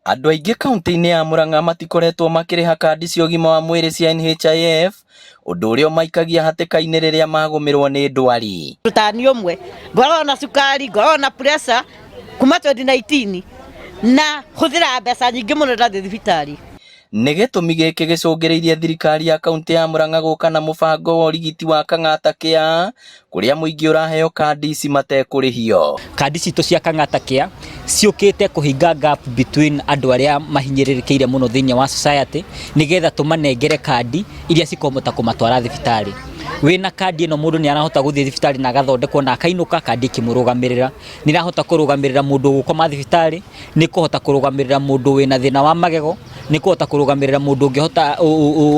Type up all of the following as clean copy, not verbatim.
Andũ aingĩ kaunti-inĩ ya Murang'a matikoretwo makĩrĩha kandi cia ũgima wa mwĩrĩ cia NHIF, ũndũ ũrĩa ũmaikagia hatĩka-inĩ rĩrĩa magũmĩrwo nĩ ndwari. Tani ũmwe ngoragwo na cukari, ngoragwo na pressure kuma 2019 na hũthĩraga mbeca nyingĩ mũno ndathiĩ thibitarĩ. Nĩ gĩtũmi gĩkĩ gĩcũngĩrĩirie thirikari ya kaunti ya Murang'a gũka na mũbango wa ũrigiti wa Kang'ata Care kũrĩa mũingĩ ũraheo kandi ici matekũrĩhio. Kandi citũ cia Kang'ata Care ciũkĩte kũhinga gap between andũ arĩa mahinyĩrĩrĩkĩire mũno thĩinĩ wa society, nĩgetha tũmanengere kandi iria cikũhota kũmatwara thibitarĩ. Wĩna kandi ĩno, mũndũ nĩ arahota gũthiĩ thibitarĩ na agathondekwo na akainũka kandi ĩkĩmũrũgamĩrĩra. Nĩ ĩrahota kũrũgamĩrĩra mũndũ ũgũkoma thibitarĩ, nĩ kũhota kũrũgamĩrĩra mũndũ wĩna thĩna wa magego, nĩ kũhota kũrũgamĩrĩra mũndũ ũngĩhota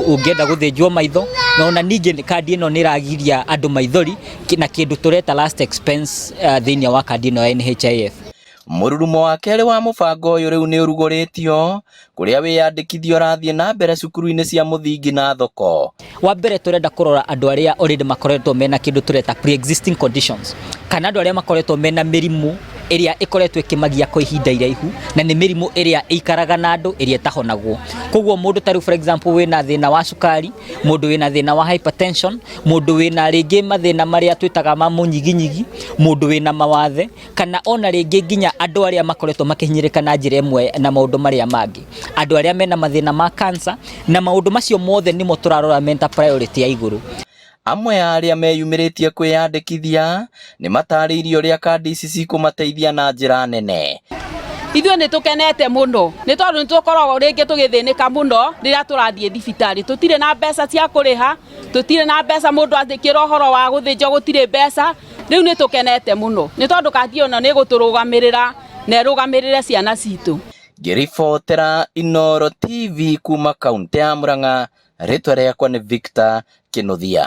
ũngĩenda gũthĩnjwo maitho, na ona ningĩ kandi ĩno nĩ ĩragiria andũ maithori na kĩndũ tũreta last expense thĩinĩ wa kandi ĩno ya NHIF. Mũrurumo wa kerĩ wa mũbango ũyũ rĩu nĩ ũrugũrĩtio kũrĩa wĩyandĩkithia ũrathiĩ na mbere cukuru-inĩ cia mũthingi na thoko. Wa mbere, tũrenda kũrora andũ arĩa already makoretwo mena kĩndũ tũreta pre-existing conditions, kana andũ arĩa makoretwo mena mĩrimũ ĩrĩa ĩkoretwo ĩkĩmagia kwa ihinda iraihu, na nĩ mĩrimũ ĩrĩa ĩikaraga na andũ, ĩrĩa ĩtahonagwo. Koguo mũndũ ta rĩu, for example, wĩna thĩna wa cukari, mũndũ wĩna thĩna wa hypertension, mũndũ wĩna rĩngĩ mathĩna marĩa twĩtaga ma mũnyiginyigi, mũndũ wĩna mawathe, kana ona rĩngĩ nginya andũ arĩa makoretwo makĩhinyĩrĩka na njĩra ĩmwe na maũndũ marĩa mangĩ, andũ arĩa mena mathĩna ma cancer na maũndũ macio mothe nĩmo tũrarora mena priority ya igũrũ. Amwe a arĩa meyumĩrĩtie kwĩyandĩkithia nĩ matarĩirie ũrĩa kandi ici cikũmateithia na njĩra nene. Ithuĩ nĩ tũkenete mũno nĩ tondũ nĩ tũkoragwo rĩngĩ tũgĩthĩnĩka mũno rĩrĩa tũrathiĩ thibitarĩ. Tũtirĩ na mbeca cia kũrĩha, tũtirĩ na mbeca, mũndũ andĩkĩra ũhoro wa gũthĩnjwo gũtirĩ mbeca. Rĩu nĩ tũkenete mũno nĩ tondũ kandi ĩno nĩ ĩgũtũrũgamĩrĩra na ĩrũgamĩrĩre ciana citũ. Ngĩribotera Inooro TV kuma kaunti ya Murang'a, rĩtwa rĩakwa nĩ Victor Kinuthia.